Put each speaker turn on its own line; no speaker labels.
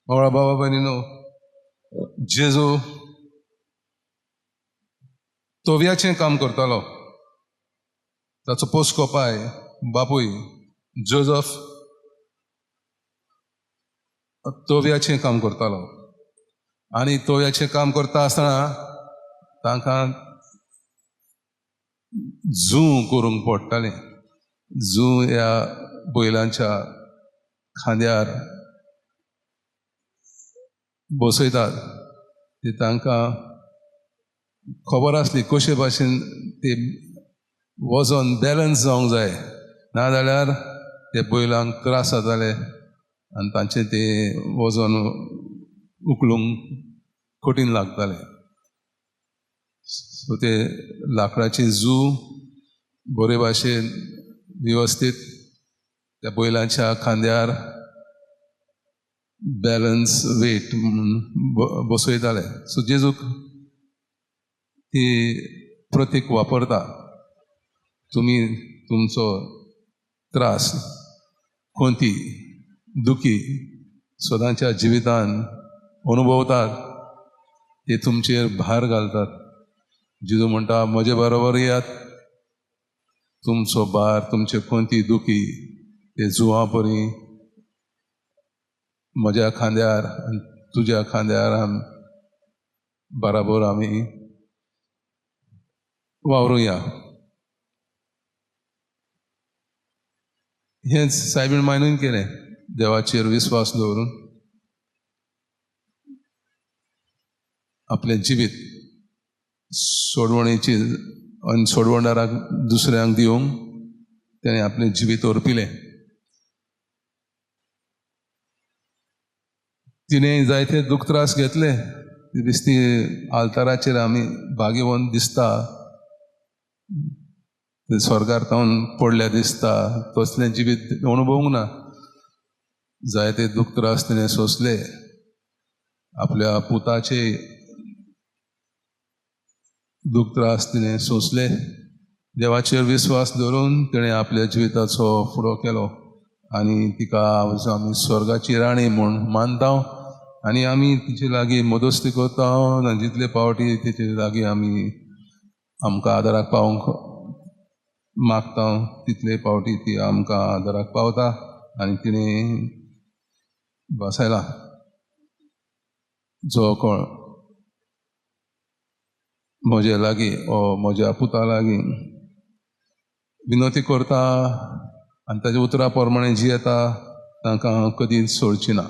बाबा बाबा भयणीनो, जेजू तोव्याचें काम करतालो. ताचो पोसको पाय बापूय जोजफ तोव्याचें काम करतालो आनी तोव्याचें काम करता आसतना तांकां जू करूंक पडटालें. जू ह्या बैलांच्या खांद्यार बसयतात. ती तांकां खबर आसली कशे भाशेन ते वजन बॅलन्स जावंक जाय, नाजाल्यार ते बैलांक त्रास जाताले आनी तांचें तें वजन उखलूंक कठीण लागतालें. सो ते लांकडाची जू बरे भाशेन वेवस्थीत त्या बैलांच्या खांद्यार बॅलन्स वेट म्हणून बसयताले. सो जेजूक ती प्रतीक वापरता. तुमी तुमचो त्रास, कोणती दुखी सदांच्या जिवितान अनुभवतात, ते तुमचेर भार घालतात. जेजू म्हणटा, म्हजे बरोबर येयात, तुमचो भार, तुमचे कोणती दुखी ते जुवां परी म्हज्या खांद्यार आनी तुज्या खांद्यार बराबर आमी वावरुया. हेंच सायबीण मायनून केलें, देवाचेर विस्वास दवरून आपलें जिवीत सोडवणेची आनी सोडवणदाराक दुसऱ्यांक दिवंक तेणें आपलें जिवीत ओरपिलें. तिणें जायते दुख त्रास घेतले. ती दिसती आल्ताराचेर आमी भागेवन दिसता, स्वर्गार तावन पडल्या दिसता, तसलें जिवीत अणभवूंक ना. जायते दुख त्रास तिणें सोंसले. आपल्या पुताचे दुख त्रास तिणें सोंसले. देवाचेर विस्वास दवरून तिणें आपल्या जिविताचो फुडो केलो आनी तिका आमी स्वर्गाची राणी म्हूण मानता आनी आमी तिचे लागीं मदस्ती करता आनी जितले पावटी तिचे लागीं आमी आमकां आदाराक पावोवंक मागता तितले पावटी ती आमकां आदाराक पावता आनी तिणें बसयला. जो कोण म्हजे लागीं ओ म्हज्या पुता लागीं विनवती करता आनी ताच्या उतरा प्रमाणे जियेता, तांकां हांव कदीच सोडची ना.